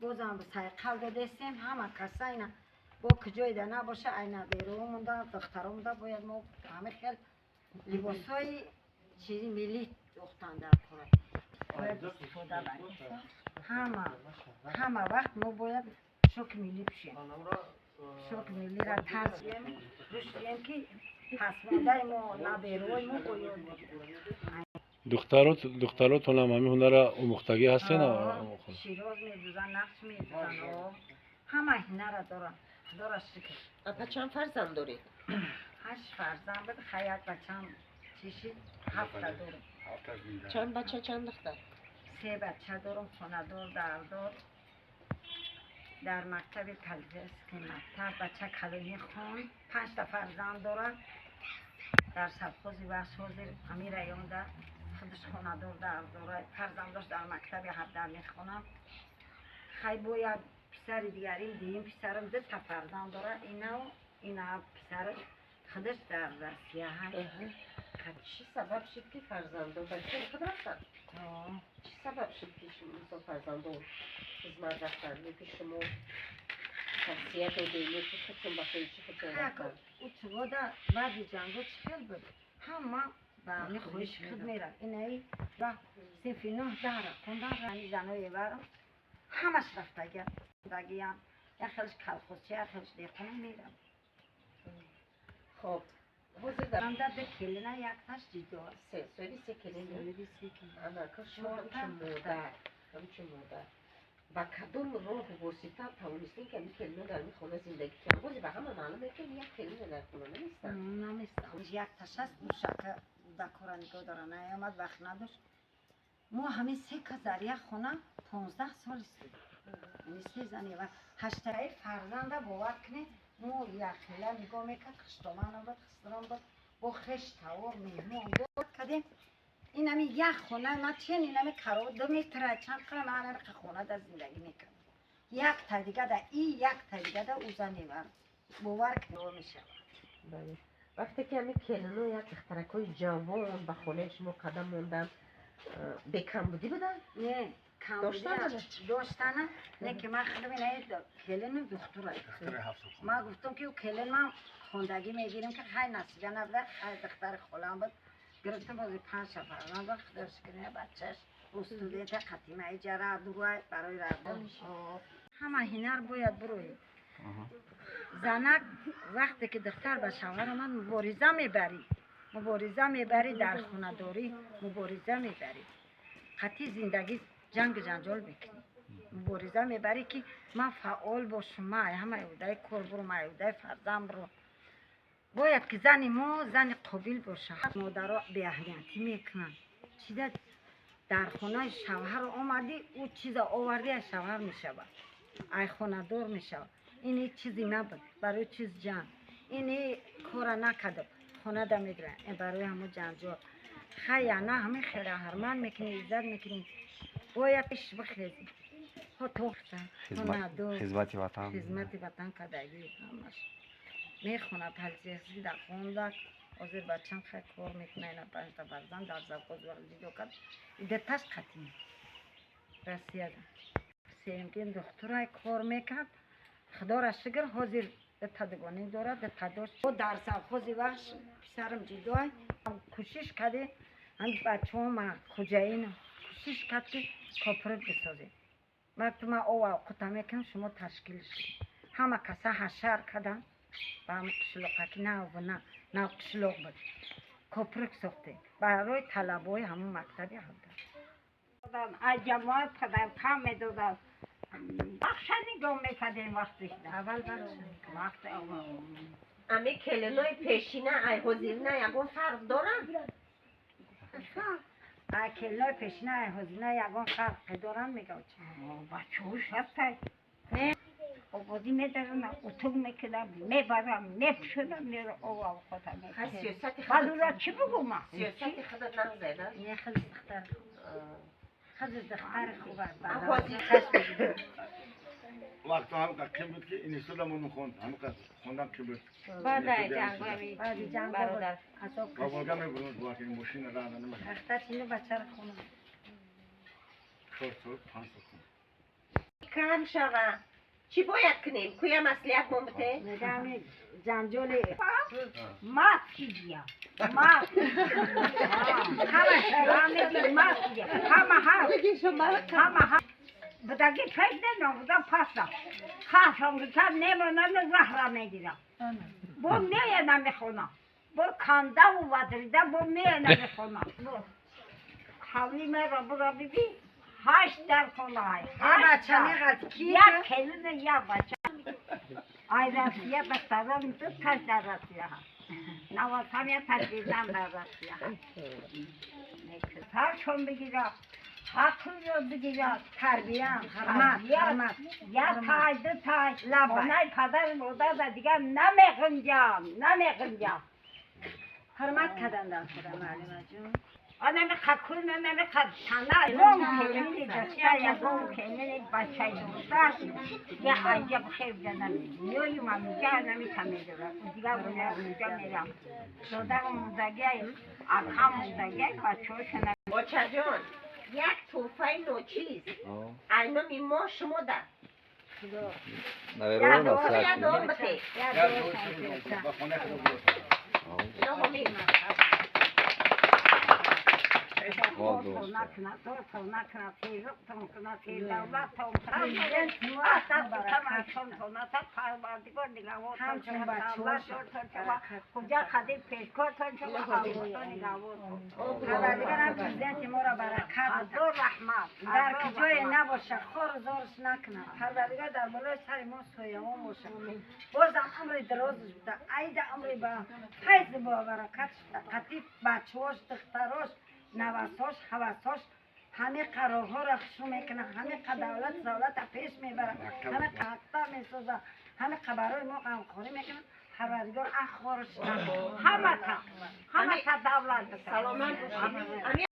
Бозам сайқал додестем ҳама каса. Ина бо куҷоида набоша, айна бероомонда, духтаромонда бояд мо ҳама хел либосҳои чизи миллӣ духтан дар кора бояд истифода барем. Ҳама вақт мо бояд пӯшоки миллӣ пӯшем, пӯшоки миллиро тарзием, рушд диҳем, ки пасмондаи мо, наберои мо бо ёд бигиранд. Духтаротонам ҳамин ҳунарра омӯхтагӣ ҳастен? Широз медузан, нақш медузан, ҳама ҳунара доранд, Худоро шукр. Апа, чанд фарзанд доред? Ҳашт фарзанд буд. Хай, як бачам чишид, ҳафта дорам. Чанд бача, чанд духтар? Се бача дорам, хонадор, дардор, дар мактаби полицейский мактаб бача калонӣ хон, панҷта фарзанд дорад. Дар совхози Вахш, ҳозир ҳамин районда худаш хонадор, дардора, фарзандош дар мактаби 17 мехонанд. Хай, бо як писари дигарим, дуюм писарам дута фарзанд дорад, инау ина писараш худаш дар Россия ҳаст. Чӣ сабаб шуд, ки фарзандо ба худ рафтанд? Чӣ сабаб шуд, ки мисол фарзандо хизмат рафтанд, ё ки шумо тавсия додед, ё ки худтон ба хоҳиши худтон рафтанд? Утвода баъди ҷанго чӣ хел буд, ҳама ба ҳамин хоҳиши худ мерафт. Инаи ва синфи нӯҳ даҳра хондан, ҳами занои варам ҳамаш рафтагиям, як хелш колхозчи, як хелш деҳқона мерафт. Хоб, ҳозир дар Анда ду келина, якташ ҷидо аст. Се соҳиби се келин. Соҳиби се келин. Ана ка шумо ҳамчун модар ба кадом роҳу восита тавонистем, ки ҳамин келино дар ҳамин хона зиндагӣ кунанд? Бози ба ҳама маълуме, ки як келина дар хона наместанд. Наместам, якташ аст, мушака дакора нигоҳ дора, наомад, вақт надошт. Мо ҳамин се кас дар як хона 15 сол истодем, яъне се зани ва ҳаштаи фарзанда. Бовар кунед, мо якхела нигоҳ мекард, хуштомана буд, хисрон буд, бо хеш тавор меҳмон буд кардем. Инами як хона ма чен, инами каро 2 метра чанд қара, ман ҳамин хона дар зиндагӣ мекардам. Якта дига да и якта дига да ӯ зани вар, бовар кунед, мешавад. Бале, вақте ки ҳамин келино, як духтаракҳои ҷавон ба хонаи шумо қадам монданд, бекамбудӣ буданд? Не. Доштан? Доштана, не ки ман худам инаи келину духтура. Ман гуфтам, ки ӯ келин ман хондагӣ мегирем, ки хай насиба набуда. Хай, духтари холам буд, гирифтам. Бози панҷ фарзанд буд, худо шукр, бачаш студента қатимаи ҷара дугай барои рафтан. Ҳама ҳунар бояд бироӣ. Занак вақте ки духтар ба шавҳар омад, мубориза мебарӣ, мубориза мебарӣ, дар хонадорӣ мубориза мебарӣ, қатъи зиндагӣ ҷангу ҷанҷол мекунӣ, мубориза мебарӣ, ки ман фаъол бошам, ман ҳама удаи кор бурам, удаи фарзанд бурам. Бояд ки зани мо зани қобил бошад. Модаро беаҳамиятӣ мекунанд. Чида дар хонаи шавҳар омадӣ, ӯ чиза овардӣ, ай шавҳар мешавад, ай хонадор мешавад. Ин ҳеҷ чизе набуд, барои чиз ҷанг, ин кора накардам, хонада мегиранд, барои ҳамо ҷанҷол. Хай, яна ҳамин хела ҳурмат мекунӣ, иззат мекунӣ, бояд иш бихезӣ. Хизмати ватан. Хизмати ватан кардагӣ, ҳамаш мехонад, полицейский да хонда. Ҳозир бачам хай кор мекуна. Ина панҷта фарзанд дар завхоз ҷидо кард, идаташ қатим Россияда. Сеюмгин духтурай кор мекард, Худоро шукр, ҳозир дута дугонӣ дорад, дута дошт. Дар завхози Вахш писарам ҷидоай. Кӯшиш кардем, ҳами бачаҳома, хуҷаин кӯшиш кард, ки коприк бисозем. Вақти ман ова қута мекунам, шумо ташкил шуд. Ҳама каса ҳашар карданд ба ҳами қишлоқа, ки нав на нав қишлоқ буд. Коприк сохтем барои талабои ҳамун мактаби 17. Аз ҷамоат падаркам медоданд, бахша нигоҳ мекардем вақти аввал. Вақти Ами келинои пешина ай ҳозирина ягон фарқ доранд? Ай келинои пешина ай ҳозирина ягон фарқе доранд, мегӯ? Бачаҳош ҳастай, обозӣ медарам, утуг мекунам, мебарам, мепӯшонам, мера ова авқота. Баъд ура чӣ бугум ман? Сиёсати худат нағзеда. Не, хеле духтар, хеле духтари хуб. Вақто ҳамқа қим буд, ки институтам хонд, ҳамқа хондан қим буд. Баъди ҷанг. Баъди ҷанг. Бародар. Азоб. Ба Волга мебурд, бо мошина рана намекард. Ахтар, ину бачаро хонам. 4 сол, 5 сол хонд. кам шава. Чӣ бояд кунем? Куя маслиҳат мо бите? Мегам ҷанҷоли Мат кидия. Мат. Ҳама шарамеди мат кидия. Ҳама ҳаст. Ҳама ҳаст. Будаги пеш ненам, буда паса. Хасам гуфта немонам заҳра мегирам. Бо мея намехонам. Бо кандаву вадрида бо мея намехонам. Ҳавли мера бура биби 8 дар хонаҳай. Бача меғалт ки? Як келина як бача. Ай Россия духтарон ду таш дар Россия ҳаст. Навасам як таш дидам дар Россия ҳаст. Саршон бигирад, ҳаққро бигирад, тарбия, ҳурмат, ҳурмат. Як тай, ду тай, хонаи падару модарда дигар намеғинҷам, намеғинҷам. Ҳурмат кардан дар худа муаллимаҷон. Анами қакун, анами қатана, ягон келини дошта, ягон келини бачаи дошта, я аҷаб хеб ҷанам. Меоюм амиҷа, анами тамедорам. Дигар унҷа мерам. Додарам мурдагиай, акам мурдагиай, бачаҳошона. Очаҷон, як тӯҳфаи ночиз. Айноми мо шумо да. Наверное, Я дуо бите. Я дуо Ба хонаи худо бурд. Илоҳо Парвардигорам президенти моро баракат дар куҷое набошад, хору зорш накунад. Парвардигор дар болои сари мо соявон бошад. Бозам умри дарозш буда, айда умри ба файзи бо баракат шуда. Қатъи бачаҳош, духтарош, навасош, ҳавасош ҳамин қарорҳоро хушрӯ мекунад, ҳамин давлат давлата пеш мебарад, ҳамин мактаб месозад, ҳамин барои мо ғамхорӣ мекунад. Парвардигор ахворш Ҳамата, ҳамата давлат. Саломат бошед.